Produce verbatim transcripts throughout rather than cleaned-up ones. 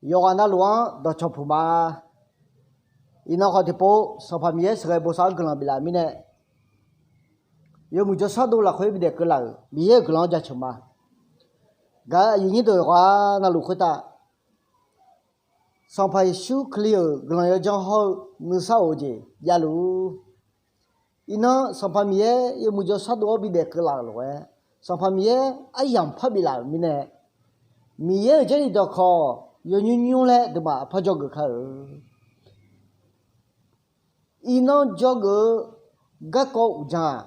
Yawqghaq navluf-anr dawqcawq puq ma. Iqnan khawf tiqpov Sanqpaq Miqyaer sheuqghae bosav-anr guiqlanq biflaf-euq mirnae, yawmuiq jawrshar dov lafkhoer bidaef keuvlaf-euq Miqyaer-euq guiqlanq-anr jaceuq ma. Gaq-euq aqyuif nyir deuq yawqghaq navluf khoertav Sanqpaq Yeqsur Kali-euq guiqlanq yawdzanr hawr-eu nuisar of-eu jeq javluf-ur. Iqnan Sanqpaq Miqyaer yawmuiq jawrshar dov-awr bidaef keuvlaf-euq lof-aer, Sanqpaq Miqyaer aryamq parbif laf-euq mirnae, Miqyaer-euq Jarlif dawqkawq yawnymr nymr laer deuqmaf par dzawgeuf kar-eu. Iqnan dzawgeuf-eu garkawv uqdzan-aq,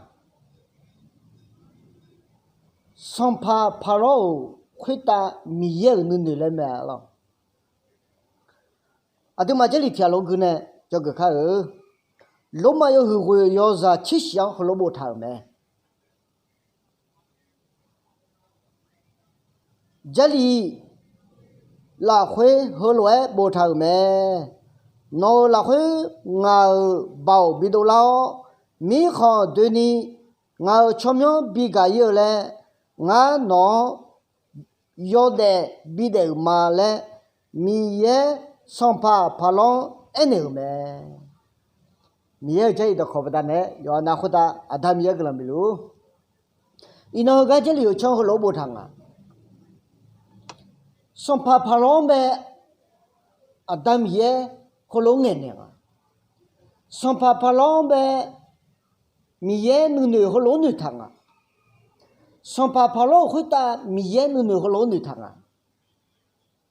Sanqpaq Paqlawr-euq khoertav Miqyaer-euq nuinoeq laer mae lawq. Aqduimaf Jarlif tiq ghaq lof gui nae dzawgeuf kar-eu. Lormav yawhuiq ghoeq yawzaq tser shif-anr heulof boftaq-euq mae. Jarlif lafkhoer heulof-aer boftaq-euq mae. Nawq-euq lafkhoer ngaq-euq baoq bidov lar-awr, mirkhanq doeni ngaq-euq tsawrmyanr bigaq ir-eu laer, ngar nawq-anr yawdaef bidaef-euq ma laer, Miqyaer Sanqpaq Paqlawr-anr aernaeq-euq mae. Miqyaer-euq Jarlif dawqkawq baqdanae yawqha nav khoertav Aqda Miqyaer guiqlanq bifluf-ur. Iqnan heugar Jarlif-euq canr heulof-aer boftaq nga. Sanqpaq Paqlawr-anr bae Aqda Miqyaer heulof-aer ngaeqnaeq nga. Sanqpaq Paqlawr-anr bae Miqyaer nuinoeq heulof-aer noeqtaq nga. Sanqpaq Paqlawr-euq khoertav Miqyaer nuinoeq heulof-aer noeqtaq nga.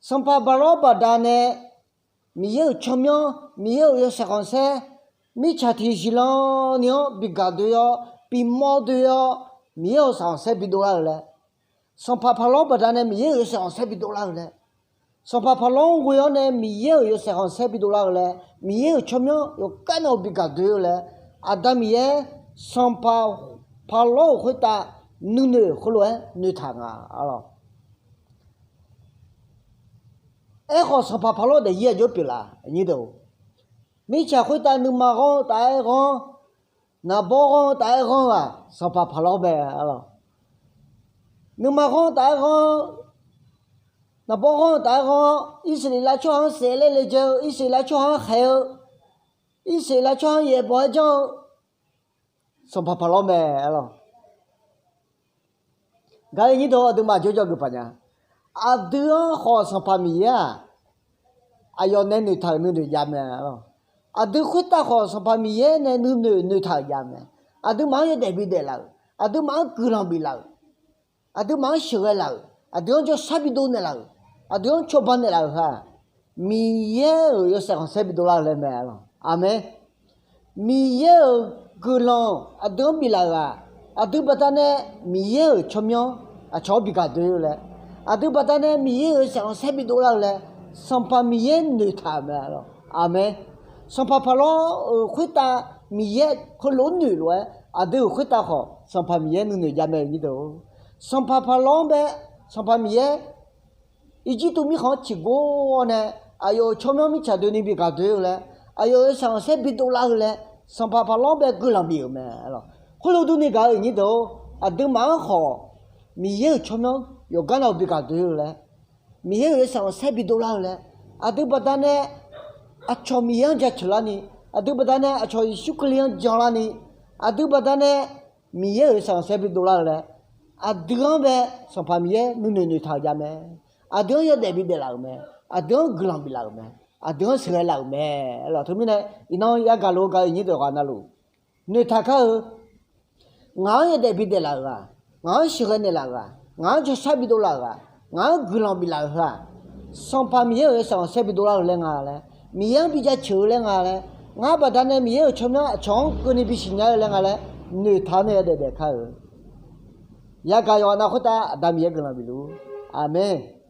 Sanqpaq Paqlawr baqdanae Miqyaer-euq tsawrmyanr, Miqyaer-euq yawshaef khanqsaer, mirtsaq tiq siqlan ni-anr bigaq doe-awr, bimawr doe-awr, Miqyaer-euq yawshaef khanqsaer bidov lar-eu laer, Sanqpaq Paqlawr baqdanae Miqyaer-euq yawshaef khanqsaer bidov lar-eu laer, Sanqpaq Paqlawr-anr ghoe-awr nae Miqyaer-euq yawshaef khanqsaer bidov lar-eu laer, Miqyaer-euq tsawrmyanr yawkawr nae-awq bigaq doe-eu laer, Aqda Miqyaer Sanqpaq Paqlawr-euq khoertav nuinoeq heulof-aer noeqtaq nga lawq. Aerkhawf, Sanqpaq Paqlawr daefzir aqjox pyeuflar nyir deuq-or, mirtsaq khoertav nuima ghanr-eu taf-aer ghanr, naqbawr ghanr-eu taf-aer ghanr-eu-aq, Sanqpaq Paqlawr mae lawq. Nuima ghanr-eu taf-aer ghanr, naqbawr ghanr-eu taf-aer ghanr-awr, Irsaqleqlav tsawrhaq-anr saef laer laejae-eu, Irsaqleqlav tsawrhaq-anr khaeq-eu, Irsaqleqlav tsawrhaq-anr yaef bawq-aer janr-eu, Sanqpaq Paqlawr mae lawq. Gaq-eu nyir deuq-or, aqduimaf aqjox dzawgeuf paq nya. Aqdui-anr khawf Sanqpaq Miqyaer-aq, aqyawf nae noeqtaq-euq nuinoeq jav mae lawq. Aqdui khoertav khawf Sanqpaq Miqyaer nae nuinoeq noeqtaq-euq jav mae. Aqduimaf-anr yawdaef bidaef laf-euq, aqduimaf-anr guiqlanq biflaf-euq, aqduimaf-anr sheuqghae laf-euq, aqdui-anr jawrshar bidov naeqlaf-euq, aqdui-anr cawba naeqlaf-euq ha, Miqyaer-euq yawshaef khanqsaer bidov lar-eu laer mae lawq. Aqmeq. Miqyaer-euq guiqlanq aqdui-anr biflaf-euq-aq, aqdui baqdanae Miqyaer-euq tsawrmyanr aqcawq-anr bigaq doe-eu laer, aqdui baqdanae Miqyaer-euq yawshaef khanqsaer bidov lar-eu laer, Sanqpaq Miqyaer noeqtaq-euq mae lawq. Aqmeq. Sanqpaq Paqlawr-euq khoertav Miqyaer heulof-aer noeq lof-aer, aqdui-euq khoertav khawf Sanqpaq Miqyaer nuinoeq jav mae nyir deuq-or. Sanqpaq Paqlawr-anr bae, Sanqpaq Miqyaer Irjirtuv mirkhanq-anr ciqgor-awr nae, aqyawf-euq tsawrmyanr mirtsaq doeni bigaq doe-eu laer, aqyawf-euq yawshaef khanqsaer bidov lar-eu laer, Sanqpaq Paqlawr-anr bae guiqlanq bif-euq mae lawq. Khoerlof durni gaq-eu nyir deuq-or, aqduimaf-anr khawf Miqyaer-euq tsawrmyanr yawqgar nav-euq bigaq doe-eu laer, Miqyaer-euq yawshaef khanqsaer bidov lar-eu laer, aqdui baqdanae aqcawq Miqyaer-anr jaceuq larni, aqdui baqdanae aqcawq Yeqsur Kali-anr jan larni, aqdui baqdanae Miqyaer-euq yawshaef khanqsaer bidov lar-eu laer, aqdui-anr bae Sanqpaq Miqyaer nuinoeq noeqtaq-euq jav mae. Aqdui-anr yawdaef bidaef laf-euq mae. Aqdui-anr guiqlanq biflaf-euq mae. Aqdui-anr sheuqghae laf-euq mae lawq. Teumirnae iqnan yagaq lof-eu gaq-eu nyir deuq ghaq navluf noeqtaq kar-eu, ngaq-anr yawdaef bidaef laf-euq-aq, ngaq-anr sheuqghae naeqlaf-euq-aq, ngaq-anr jawrshar bidov laf-euq-aq, ngaq-anr guiqlanq biflaf-euq heu-aq, Sanqpaq Miqyaer-euq yawshaef khanqsaer bidov lar-eu laer nga laer, Miqyaer-anr bijacaeuq-eu laer nga laer, ngar baqdanae Miqyaer-euq tsawrmyanr aqcawq-anr keuvni bisiq nya-eu laer nga laer, noeqtaq-awr nae yawdaef daef kar-eu. Yagaq yawqha nav khoertav Aqda Miqyaer guiqlanq bifluf-ur. Aqmeq.